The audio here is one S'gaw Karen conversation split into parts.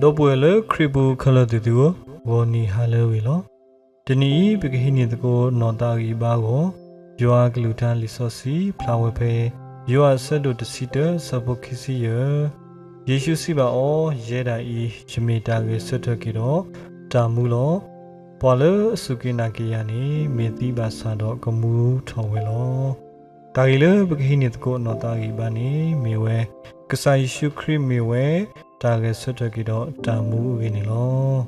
ဒီပုၢ်ဝဲၢ်လၢခရံာ်ပူၤခဲလၢာ်သ့ၣ်သုဧၢ, ဂီၤနံၤဟါလၢအဂ့ၤလီၤ. တနံၤအံၤ ပကဟံးန့ၢ်သကိးနီၢ်သးအဂံၢ်အဘါအဂီၢ်, ယွၤအကလုၢ်ကထါလံာ်စီဆှံဖျါဝဲဖဲ ယိၤဟၣ်အဆၢဒိၣ်တဆံတၢ အဆၢဖိခံဆံယဲၢ်. ယ့ၣ်ၡူးစံးဘၣ်အီၤ, ယဲဒၣ်အံၤ ယမ့ၢ်တၢ်ဂဲၤဆၢထၢၣ်က့ၤဒီးတၢ်မူလီၤ. ပှၤလၢအစူၢ်က့ၤနာ်က့ၤယၤန့ၣ် မ့ၢ်သံဘၣ်ဆၣ်ဒီးကမူထီၣ်ဝဲလီၤ. တၢ်ဂ့ၢ်လၢပကဟံးန့ၢ်သကိးနီၢ်သးအဂံၢ်အဘါန့ၣ်မ့ၢ်ဝဲ, ကစၢ်ယ့ၣ်ၡူးခရံာ်မ့ၢ်ဝဲ တၢ်ဂဲၤဆၢထၢၣ်က့ၤဒီးတၢ်မူအဂ့ၢ်န့ၣ်လီၤ.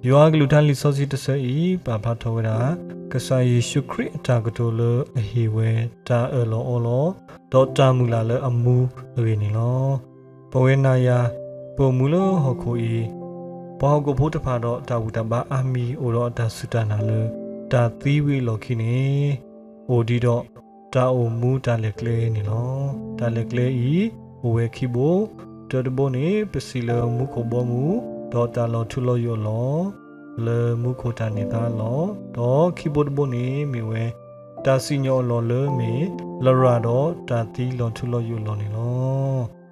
ယွၤအကလုၢ်ကထါလံာ်စီဆှံတဆၢအံၤ ပာ်ဖျါထီၣ်ဝဲဒၣ် ကစၢ်ယ့ၣ်ၡူးခရံာ်အတၢ်ကတိၤလၢအဟ့ၣ်ဝဲတၢ်အၢၣ်လီၤအီလီၤ ဒီးတၢ်မုၢ်လၢ်လၢအမူအဂ့ၢ်န့ၣ်လီၤ. ပဝဲနၤယၤ ပအိၣ်မူလၢဟီၣ်ခိၣ်အံၤ ပှၤဟီၣ်ခိၣ်ဖိတဖၣ်ဒီးတၢ်ဘူၣ်တၢ်ဘါအါမံၤအိၣ်ဒီးအတၢ်စူၢ်တၢ်နာ်လၢ တၢ်သံဝံၤအလီၢ်ခံန့ၣ် အိၣ်ဒံးဒီးတၢ်အိၣ်မူတၢ်လဲၤကျဲန့ၣ်လီၤ. တၢ်လဲၤကျဲအံၤ အိၣ်ဝဲခံဘိ, တၢတဘိန့ၣ် ပစံးလၢမူခိၣ်ဘီမုၢ် ဒီးတၢ်လီၤထူလီၤယိာ်အလီၢ် လၢမူခိၣ်တၢ်န့ၢ်သါအလီၢ်, ဒီးခံဘိတဘိန့ၣ်မ့ၢ်ဝဲ တၢ်စံၣ်ညီၣ်အလီၢ်လၢမ့ၢ် လရာ်ဒီးတၢ်သံလီၤထူလီၤယိာ်အလီၢ်န့ၣ်လီၤ.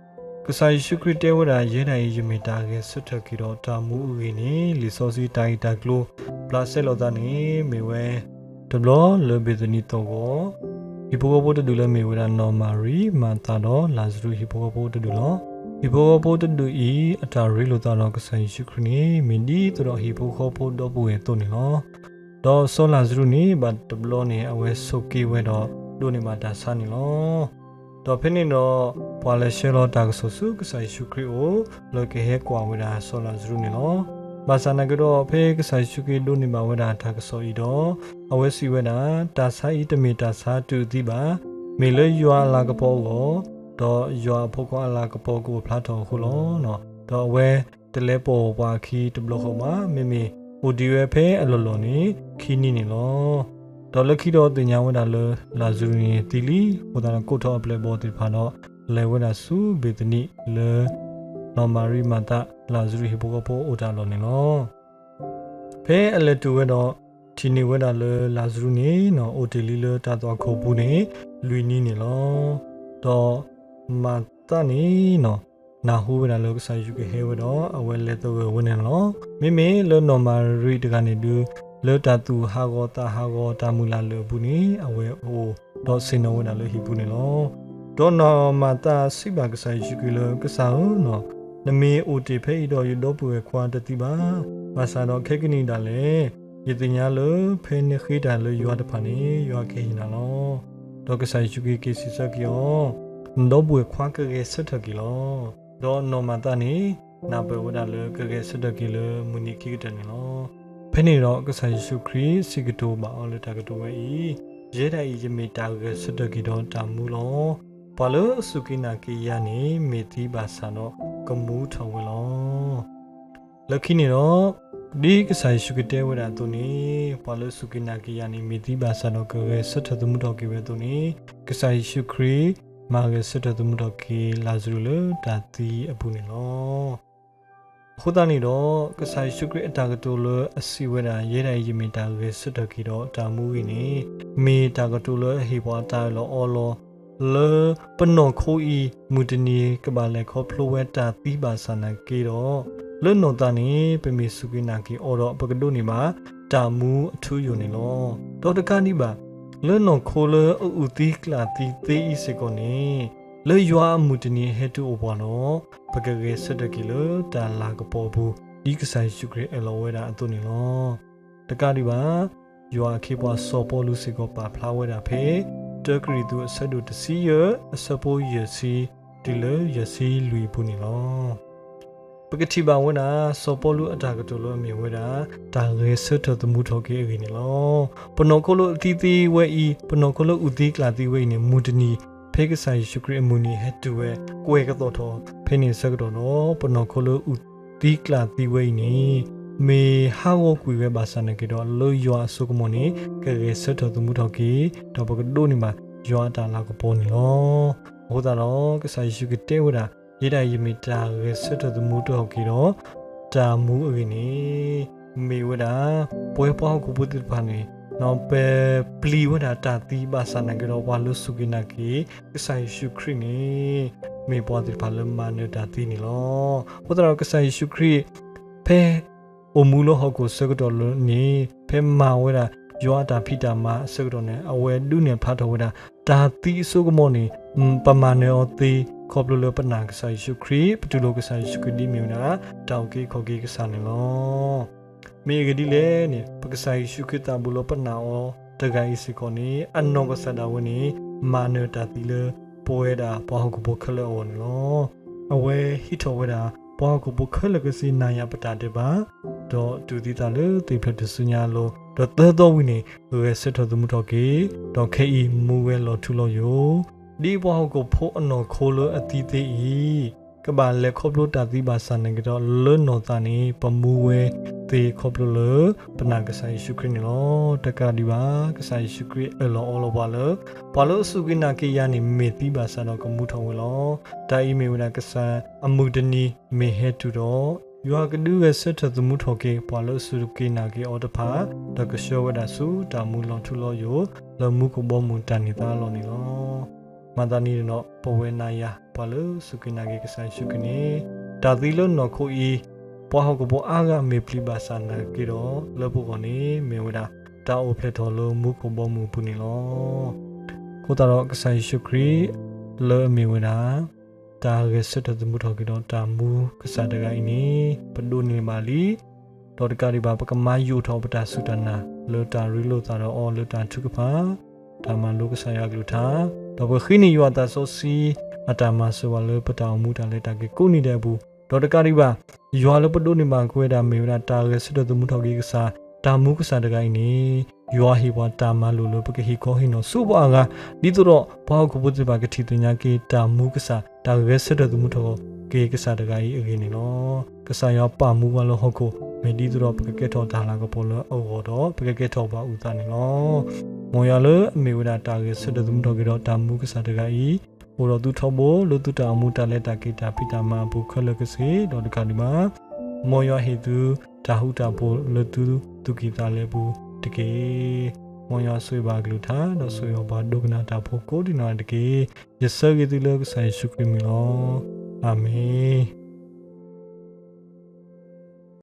ကစၢ်ယ့ၣ်ၡူးခရံာ်တဲဝဲဒၣ် ယဲဒၣ်အံၤ ယမ့ၢ်တၢ်ဂဲၤဆၢထၢၣ်က့ၤဒီးတၢ်မူအဂ့ၢ်န့ၣ် လံာ်စီဆှံတၢ်ဂ့ၢ်တၢ်ကျိၤ ဘျးစဲလိာ်သးန့ၣ် မ့ၢ်ဝဲ တဘျီလၢဘ့ၤသနံသီၣ်ဂီၤ ဟံၣ်ဖိဃီဖိတဒူၣ်လၢမ့ၢ်ဝဲဒၣ်နီၢ်မၤရံ, မၤသးဒီးလၤစရူးဟံၣ်ဖိဃီဖိတဒူၣ်လီၤ. ဟံၣ်ဖိဃီဖိတဒူၣ်အံၤ အတၢ်ရ့လိာ်သးဒီးကစၢ်ယ့ၣ်ၡူးခရံာ်န့ၣ် မ့ၢ်ဒ်သိးဒီးဟံၣ်ဖိဃီဖိဒီပုၢ်ဝဲၢ်အသိးန့ၣ်လီၤ. ဒီးစီၤလၤစရူးန့ၣ် ဘၣ်တဘျီန့ၣ် အဝဲဆိးက့ၤဝဲဒီးဒိးန့ၢ်ဘၣ်တၢ်ဆါန့ၣ်လီၤ. ဒီးဖဲန့ၣ်ဒီး ပှၤလဲၤဆှၢလီၤတၢ်ကစီၣ်ဆူကစၢ်ယ့ၣ်ၡူးခရံာ်အအိၣ် လၢကဟဲကွၢ်ဝဲဒၣ်စီၤလၤစရူးန့ၣ်လီၤ. ဘၣ်ဆၣ်နာ်က့ဒီး ဖဲကစၢ်ယ့ၣ်ၡူးခရံာ်ဒိးန့ၢ်ဘၣ်ဝဲဒၣ်တၢ်ကစီၣ်အံၤဒီး အဝဲစံးဝဲဒၣ်, တၢ်ဆါအံၤတမ့ၢ်တၢ်ဆါတုၤအသံဘၣ်. မ့ၢ်လၢယွၤအလၤကပီၤအဂီၢ်, ဒီးယွၤအဖိခွါအလၤကပီၤကအိၣ်ဖျါထီၣ်အဃိလီၤ. ဒီးအဝဲတလဲၤပိာ်ပှၤအခံတဘျီဃီဘၣ်. မ့မ့ၢ်အိၣ်ဒံးဝဲဖဲအလီၢ်လီၢ်န့ၣ် ခံနံၤန့ၣ်လီၤ. ဒီးလၢခံဒီးသ့ၣ်ညါဝဲဒၣ်လၢ လၤစရူးန့ၣ်သံလံ. အဃိသတးဒီးကိးထီၣ်အပျဲၢ်အဘီၣ်သ့ၣ်တဖၣ်ဒီး လဲၤဝဲဒၣ်ဆူဘ့ၤသနံလၢ နီၢ်မၤရံ, မၤသး, လၤစရူးဟံၣ်ဖိဃီဖိအိၣ်တၢ်အလီၢ်န့ၣ်လီၤ. ဖဲအလဲၤတုၤဝဲဒီး ထံၣ်န့ၢ်ဝဲဒၣ်လၢလၤစရူးန့ၣ် အိၣ်တ့ၢ်လံလၢတၢ်သွၣ်ခိၣ်ပူၤန့ၣ် လွံၢ်နံၤန့ၣ်လီၤ. ဒီးမၤသးန့ၣ် နၢ်ဟူဝဲဒၣ်လၢကစၢ်ယ့ၣ်ၡူးခရံာ်ဟဲဝဲဒီး အဝဲလဲၤသဂၢၢ်ဝဲန့ၣ်လီၤ. မ့မ့ၢ်လၢနီၢ်မၤရံတဂၤန့ၣ်ဒုး လၢတၢ်သူၣ်ဟးဂီၤသးဟးဂီၤတၢ်မုၢ်လၢ်လၢာ်အပူၤန့ၣ် အဝဲအိၣ်ဒီးဆ့ၣ်နီၤဝဲဒၣ်လၢဟံၣ်ပူၤန့ၣ်လီၤ. ဒီးနီၢ်မၤသးစံးဘၣ်ကစၢ်ယ့ၣ်ၡူးခရံာ်လၢ ကစၢ်ဧၢ, နမ့ၢ်အိၣ်တ့ၢ်ဖဲအံၤဒီးယဒီပုၢ်ဝဲၢ်ခွါတသံဘၣ်. ဘၣ်ဆၣ်ဒီးခဲကနံၣ်ဒၣ်လဲာ် ယသ့ၣ်ညါလၢဖဲနဃ့တၢ်လၢယွၤတဖၣ်န့ၣ် ယွၤကဟ့ၣ်နၤလီၤ. ဒီးကစၢ်ယ့ၣ်ၡူးခရံာ်က့ၤစံးဆၢက့ၤအီၤ, နဒီပုၢ်ဝဲၢ်ခွါကဂဲၤဆၢထၢၣ်က့ၤလီၤ. ဒီးနီၢ်မၤသးန့ၣ် နၢ်ပၢၢ်ဝဲဒၣ်လၢကဂဲၤဆၢထၢၣ်က့ၤလၢမုၢ်နံၤခံကတၢၢ်န့ၣ်လီၤ. ဖဲန့ၣ်ဒီးကစၢ်ယ့ၣ်ၡူးခရံာ်စံးကတိၤဘၣ်အီၤလၢတၢ်ကတိၤဝဲအံၤ, ယဲဒၣ်အံၤ ယမ့ၢ်တၢ်ဂဲၤဆၢထၢၣ်က့ၤဒီးတၢ်မူလီၤ. ပှၤလၢအစူၢ်က့ၤနာ်က့ၤယၤန့ၣ် မ့ၢ်သံဘၣ်ဆၣ်ဒီးကမူထီၣ်ဝဲလီၤ. လၢခံန့ၣ်ဒီး ဒ်ကစၢ်ယ့ၣ်ၡူးခရံာ်တဲဝဲဒၣ်အသိးန့ၣ် ပှၤလၢအစူၢ်က့ၤနာ်က့ၤယၤန့ၣ် မ့ၢ်သံဘၣ်ဆၣ်ဒီးကဂဲၤဆၢထၢၣ်သမူထီၣ်က့ၤဝဲအသိးန့ၣ် ကစၢ်ယ့ၣ်ၡူးခရံာ် မၤဂဲၤဆၢထၢၣ်သမူထီၣ်က့ၤလၤစရူးလၢတၢ်သံအပူၤန့ၣ်လီၤ. အဃိသတးန့ၣ်ဒီး ကစၢ်ယ့ၣ်ၡူးခရံာ်အတၢ်ကတိၤလၢအစံးဝဲဒၣ် ယဲဒၣ်အံၤ ယမ့ၢ်တၢ်ဂဲၤဆၢထၢၣ်က့ၤဒီးတၢ်မူအဂ့ၢ်န့ၣ် မ့ၢ်တၢ်ကတိၤလၢအဟ့ၣ်ပှၤတၢ်အၢၣ်လီၤအီလီၤ လၢပနီၢ်ခိအံၤ မုၢ်တနံၤကဘၣ်လဲၤခီဖျိဝဲတၢ်သံဘၣ်ဆၣ်နာ်က့ဒီး လၢနီၢ်သးန့ၣ် ပမ့ၢ်စူၢ်က့ၤနာ်က့ၤအီၤဒီး ပကဒိးန့ၢ်ဘၣ်တၢ်မူအထူအယိာ်န့ၣ်လီၤ. ဒီးတကးဒံးဘၣ် လၢနီၢ်ခိလၢအအုၣ်သံကျၣ်သံသ့အံၤစ့ၢ်ကီးန့ၣ် လၢယွၤအမုၢ်တနံၤဟဲတုၤအိၣ်ပှၤဒီး ပကဂဲၤဆၢထၢၣ်က့ၤလၢတၢ်လၤကပီၤအပူၤ ဒ်ကစၢ်ယ့ၣ်ၡူးခရံာ်အၢၣ်လီၤဝဲဒၣ်အသိးန့ၣ်လီၤ. တကးဒံးဘၣ် ယွၤအခ့အပှၤစီၤပီလူးစ့ၢ်ကီးပာ်ဖျါဝဲဒၣ်ဖဲ တၢကရံၣ်သူးအဆၢဒိၣ်တဆံယဲၢ် အဆၢဖိယဲၢ်ဆံ တုၤလၢယဲၢ်ဆံလွံၢ်အပူၤန့ၣ်လီၤ. ပကထံၣ်ဘၣ်ဝဲဒၣ် စီၤပီလူးအတၢ်ကတိၤလၢအမ့ၢ်ဝဲဒၣ် တၢ်ဂဲၤဆၢထၢၣ်သမူထီၣ်က့ၤအဂ့ၢ်န့ၣ်လီၤ. ပနီၢ်ခိလၢအသံသ့ဝဲအံၤ ပနီၢ်ခိလၢအုၣ်သံကျၣ်သံဝဲအံၤန့ၣ် မုၢ်တနံၤ ဖဲကစၢ်ယ့ၣ်ၡူးခရံာ်အမုၢ်နံၤဟဲတုၤဝဲ ကွဲးကသီၣ်ထီၣ်ဖဲန့ၣ်အဆၢကတီၢ်ဒီး ပနီၢ်ခိလၢအုၣ်သံကျၣ်သံဝဲအံၤန့ၣ် မ့ၢ်ဟးဂီၤကွံာ်ဝဲဘၣ်ဆၣ်နာ်က့ဒီး လၢယွၤအစိကမီၤန့ၣ် ကဂဲၤဆၢထၢၣ်သမူထီၣ်က့ၤ ဒီးပကဒိးန့ၢ်ဘၣ်ယွၤအတၢ်လၤကပီၤန့ၣ်လီၤ. အဃိသတးဒီး ကစၢ်ယ့ၣ်ၡူးခရံာ်တဲဝဲဒၣ် ယဲဒၣ်အံၤ ယမ့ၢ်တၢ်ဂဲၤဆၢထၢၣ်သမူထီၣ်က့ၤဒီး တၢ်မူအဂ့ၢ်န့ၣ် မ့ၢ်ဝဲဒၣ် ပဝဲပှၤဟီၣ်ခိၣ်ဖိသ့ၣ်တဖၣ်န့ၣ် ပပျံၤဝဲဒၣ်တၢ်သံဘၣ်ဆၣ်နာ်က့ဒီး ပှၤလၢစူၢ်က့ၤနာ်က့ၤကစၢ်ယ့ၣ်ၡူးခရံာ်န့ၣ် မ့ၢ်ပှၤသ့ၣ်တဖၣ်လၢမၤနၢၤတၢ်သံန့ၣ်လီၤ. အဃိသတးဒီးကစၢ်ယ့ၣ်ၡူးခရံာ် ဖဲအိၣ်မူလၢဟီၣ်ခိၣ်အဆၢကတီၢ်လၢန့ၣ် ဖဲမၤဝဲဒၣ်ယွၤအတၢ်ဖံးတၢ်မၤအဆၢကတီၢ်န့ၣ် အဝဲဒုးနဲၣ်ဖျါထီၣ်ဝဲဒၣ် တၢ်သံအစိကမီၤန့ၣ် ပမၤနၢၤအီၤသ့ ခီဖျိလၢပနာ်ကစၢ်ယ့ၣ်ၡူးခရံာ် ပတူၢ်လိာ်ကစၢ်ယ့ၣ်ၡူးခရံာ်ဒ်အမ့ၢ်ဝဲဒၣ် တၢ်အုၣ်က့ၤခီၣ်က့ၤကစၢ်န့ၣ်လီၤ. မ့ၢ်အဂ့ၢ်ဒ်လဲၣ်န့ၣ် ပကစၢ်ယ့ၣ်ၡူးခရံာ်သးဘိလၢပနာ်အီၤတဂၤအံၤစ့ၢ်ကီးန့ၣ် အနီၢ်ကစၢ်ဒၣ်ဝဲန့ၣ် မၤနၢၤတၢ်သံလၢပဝဲဒၣ်ပှၤဟီၣ်ခိၣ်ဖိခဲလၢာ်အဂီၢ်န့ၣ်လီၤ. အဝဲဟံးထီၣ်ဝဲဒၣ် ပှၤဟီၣ်ခိၣ်ဖိခဲလၢာ်ကစ့နၤယၤပတၢ်ဒဲးဘး, ဒီးတူၢ်သံသးလၢသ့ၣ်ဖျၢၣ်ထူၣ်စုညါအလိၤ, ဒီးသၢသီဝံၤန့ၣ် ဂဲၤဆၢထၢၣ်သမူထီၣ်က့ၤ, ဒီးခဲအံၤမူဝဲလီၤထူလီၤယိာ်, ဒ်ပှၤဟီၣ်ခိၣ်ဖိအနီၢ်ခိလၢအသံသ့အံၤ ကဘၣ်လဲၤခီဖျိတၢ်သံဘၣ်ဆၣ်နာ်က့ဒီး လၢနီၢ်သးန့ၣ် ပမူဝဲသ့ခီဖျိလၢ ပနာ်ကစၢ်ယ့ၣ်ၡူးခရံာ်န့ၣ်လီၤ. တကးဒံးဘၣ် ကစၢ်ယ့ၣ်ၡူးခရံာ်အၢၣ်လီၤအီလီၤပှၤလၢ ပှၤလၢအစူၢ်က့ၤနာ်က့ၤယၤန့ၣ် မ့ၢ်သံဘၣ်ဆၣ်ဒီးကမူထီၣ်ဝဲလီၤ. တၢ်အံၤမ့ၢ်ဝဲဒၣ်ကစၢ်အမုၢ်တနံၤမ့ၢ်ဟဲတုၤဒီး ယွၤကဒုးဂဲၤဆၢထၢၣ်သမူထီၣ်က့ၤ ပှၤလၢအစူၢ်က့ၤနာ်က့ၤအီၤတဖၣ်, ဒီးကဆှၢဝဲဒၣ်ဆူတၢ်မူလီၤထူလီၤယိာ် လၢမူခိၣ်ဘီမုၢ်တၢ်န့ၢ်သါအလီၢ်န့ၣ်လီၤ. မၤသးဒ်န့ၣ်ဒီး ပဝဲနၤယၤ ပှၤလၢစူၢ်က့ၤနာ်က့ၤကစၢ်ယ့ၣ်ၡူးခရံာ်န့ၣ် တၢ်သံလၢနီၢ်ခိအံၤ ပှၤဟီၣ်ခိၣ်ဖိအါဂၤမ့ၢ်ပျံၤဘၣ်ဆၣ်နာ်က့ဒီး လၢပဂီၢ်န့ၣ် မ့ၢ်ဝဲဒၣ် တၢ်အိၣ်ဖျဲၣ်ထီၣ်လၢမူခိၣ်ဘီမုၢ်အပူၤန့ၣ်လီၤ. အဃိသတးဒီးကစၢ်ယ့ၣ်ၡူးခရံာ် လၢအမ့ၢ်ဝဲဒၣ် တၢ်ဂဲၤဆၢထၢၣ်သမူထီၣ်က့ၤဒီးတၢ်မူကစၢ်တဂၤအံၤန့ၣ် ပဒိးန့ၢ်ဘၣ်လံ. ဒီးတကးဒံးဘၣ် ပကမၤယိာ်ထီၣ်ပတၢ်စူၢ်တၢ်နာ် လၢတၢ်ရ့လိာ်သးဒီးအီၤလၢတၢ်ထုကဖၣ်, တၢ်မၤလိကစၢ်ယွၤအကလုၢ်ကထါ, ဒီးပဃ့န့ၢ်ယွၤအသးစီဆှံ အတၢ်မၤစၢၤပှၤလၢပတၢ်အိၣ်မူတၢ်လဲၤတၢ်က့ၤကိးနံၤဒဲးအပူၤ, ဒီးတကးဒံးဘၣ် ယွၤလၢပဒိးန့ၢ်ဘၣ်ကွံာ်ဝဲဒၣ်မ့ၢ်ဝဲဒၣ် တၢ်ဂဲၤဆၢထၢၣ်သမူထီၣ်က့ၤကစၢ်, တၢ်မူကစၢ်တဂၤအံၤန့ၣ် ယွၤဟ့ၣ်ပှၤတၢ်မၤလိာ်လၢပကဟ့ၣ်ခီဟ့ၣ်နီၤဆူပှၤအဂၤ, ဒ်သိးဒီးပှၤဟီၣ်ခိၣ်ဖိသ့ၣ်တဖၣ်ကထံၣ်သ့ၣ်ညါက့ၤ တၢ်မူကစၢ်, တၢ်ဂဲၤဆၢထၢၣ်သမူထီၣ်က့ၤကစၢ်တဂၤအံၤအဂ့ၢ်န့ၣ်လီၤ. ကစၢ်ယွၤပာ်မူပှၤလၢဟီၣ်ခိၣ် မ့ၢ်ဒ်သိးဒီးပကကဲထီၣ်တၢ်လၤကပီၤလၢအဂီၢ်ဒီး ပကကဲထီၣ်ပှၤအုၣ်သးန့ၣ်လီၤ. မ်ယွၤလၢအမ့ၢ်ဝဲဒၣ်တၢ်ဂဲၤဆၢထၢၣ်သမူထီၣ်က့ၤဒီးတၢ်မူကစၢ်တဂၤအံၤ, အိၣ်ဒီးသုထီဘိလၢသုတၢ်အိၣ်မူတၢ်လဲၤတၢ်က့ၤတၢ်ဖံးတၢ်မၤအပူၤခဲလၢာ်ကစ့ၢ်, ဒီးတကးဒံးဘၣ် မ်ယွၤဟ့ၣ်သုတၢ်ဃူတၢ်ဖိးလၢသုသူၣ်ကံၢ်သးလဲပူၤတက့ၢ်. မ်ယွၤဆိၣ်ဂ့ၤဘၣ်အကလုၢ်ကထါ ဒီးဆိၣ်ဂ့ၤအီၤပှၤဒိကနၣ်တၢ်ဖိကိးဒံနီၢ်ဂၤဒဲးတက့ၢ်. ယဆၢဂ့ၤသုလၢကစၢ်ယ့ၣ်ၡူးခရံာ်အမံၤလီၤ. အၤမ့ၣ်.